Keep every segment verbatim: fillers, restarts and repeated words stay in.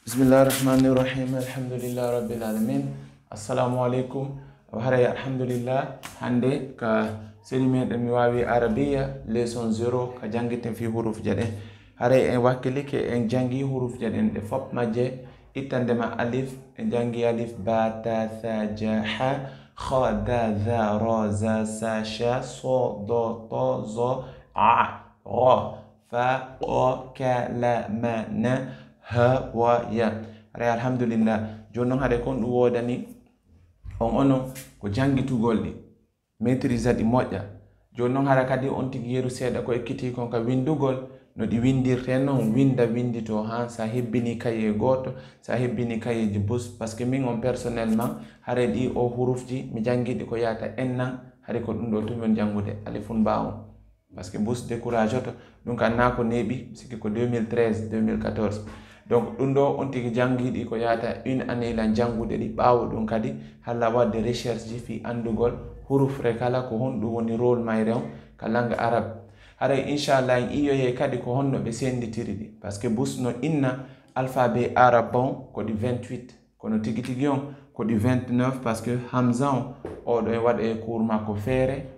Bismillahi rahmani rahim. Alhamdulillahi rabbil alamin. Assalamu alaikum. Haray alhamdulillah, hande ka seni meɗen mi wawi arabiya leçon zéro ka jangiten fi huruf jaɗen. Haray en wakkilike en jangi huruf jaɗen ɗe fop majje, ittandema alif, en jangi alif, ba, ta, sa, ja, ha, kha, da, za, ra, za, sa, sha, so, do, to, zo, a, ro, fa, qo, ka, la, ma, na, ha, wa, ya. Haray alhamdulillah. Joni noon haray kon ɗum wodani on onon ko jangitugol ɗi, maîtrise ɗi moƴƴa. Joni noon hara kadi on tigi yeru seeɗa ko ekkiti kon ka windugol, no ɗi windirte noon, winda windito han sa hebbini kaye gooto, sa hebbini kayeji bus, parce que min on personnellement, haray ɗi o hurufji mi jangiɗi ko yata en nan, hari ko ɗum ɗo tumi on jangude alifun bawon. Parce que bus décourage oto, ɗum ka na ko neeɓi, sikki ko deux mille treize, deux mille quatorze. Donc ɗum ɗo on tigi jangiɗi ko yata une année lan jangude ɗi, ɓawo ɗum kadi halla wadde recherche ji fi andugol hurufre kala ko honɗum woni rôle mayre on ka langue arabe. Haray inchallah en iyoye kadi ko honno ɓe senditiri ɗi, parce que bus no inna alphabet arabe on ko ɗi vingt-huit, kono tigi tigi on ko ɗi vingt-neuf, parce que hamza on oɗo e waɗa e cours makko feere.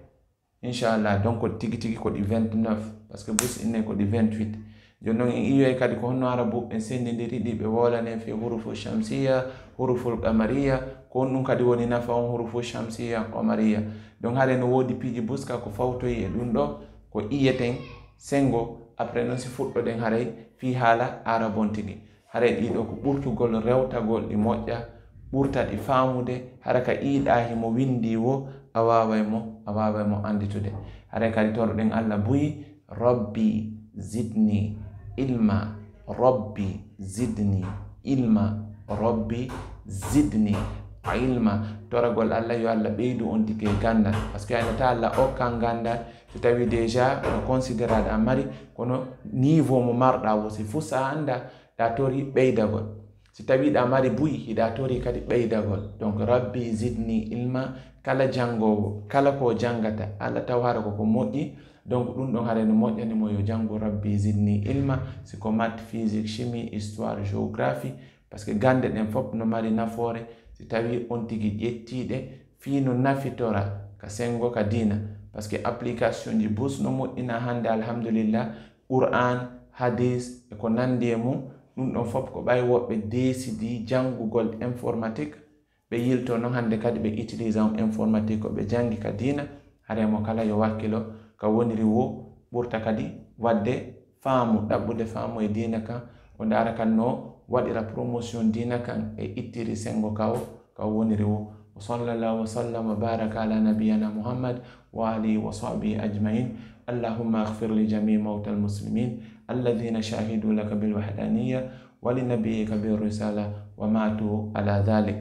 Inchallah, donc ko tigi tigi ko ɗi vingt-neuf, parce que bus inne ko ɗi vingt-huit. Joni noon en iyoye kadi ko honno arabu en sendindiri ɗi, ɓe wolane fi hurufu shamsiya, huruful qamariya, ko honɗum kadi woni nafa on hurufu shamsiya, qamariya. Donc hare no wodi piiji bus ka ko fawtoyi e ɗum ɗo, ko iyeten sengo, après noon si fuɗɗoɗen haray fi haala arabon tigi. Haray ɗiɗo ko ɓurtugol rewtagol ɗi moƴƴa, ɓurta ɗi faamude, hara ka iiɗa himo windi wo, a waaway mo, a waaway mo anditude. Haray kadi toroɗen Allah buy, Rabbi zidni ilma, Rabbi zidni ilma, Rabbi zidni ilma. Toragol Allah yo Allah ɓeydu on tigi e gandal. Parce que aynata Allah okkan gandal, so tawi déjà no considérade a mari, kono niveau mo marɗa wo si fusa anda, ɗa tori ɓeydagol. Si tawi ɗa mari buy, hiɗa tori kadi ɓeydagol. Donc, Rabbi zidni ilma, kala jangowo, kala ko jangata, Allah taw hara ko ko moƴƴi. Donc, ɗum ɗon hare no moƴƴani mo yo jangu Rabbi zidni ilma, si ko maths, physique, chimie, histoire, géographie, parce que gande ɗen fop no mari nafoore, si tawi on tigi ƴettiɗe, fii no nafitora ka sengo ka diina. Parce que application ji bus no moƴƴina hande, alhamdulillah, Qur'an, hadis, e ko nandi e mum, ɗum ɗon fof ko ɓay woɓɓe deesidi janngugol informatique, ɓe yilto noon hannde kadi ɓe utilise on informatique ko ɓe janngi ka diina, hare mo kala yo wakkilo ka woniri wo, ɓurta kadi waɗde faamu, ɗaɓɓude faamu e diina kan, o ndaara kan no waɗira promotion diina kan e ittiri senngo ka o, ka o woniri wo. Wa sallallahu wa sallam wa baraka ala nabiyana Muhammad wa alihi wa sahbihi ajmain. Allahumma ighfir li jami'i mawtal muslimin alladhina shahidu laka bil wahdaniyya wa li nabiyyika bir risala wa matu ala dhalik.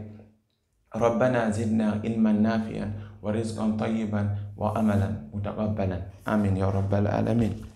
ربنا زدنا علما نافعا ورزقا طيبا وعملا متقبلا. آمين يا رب العالمين.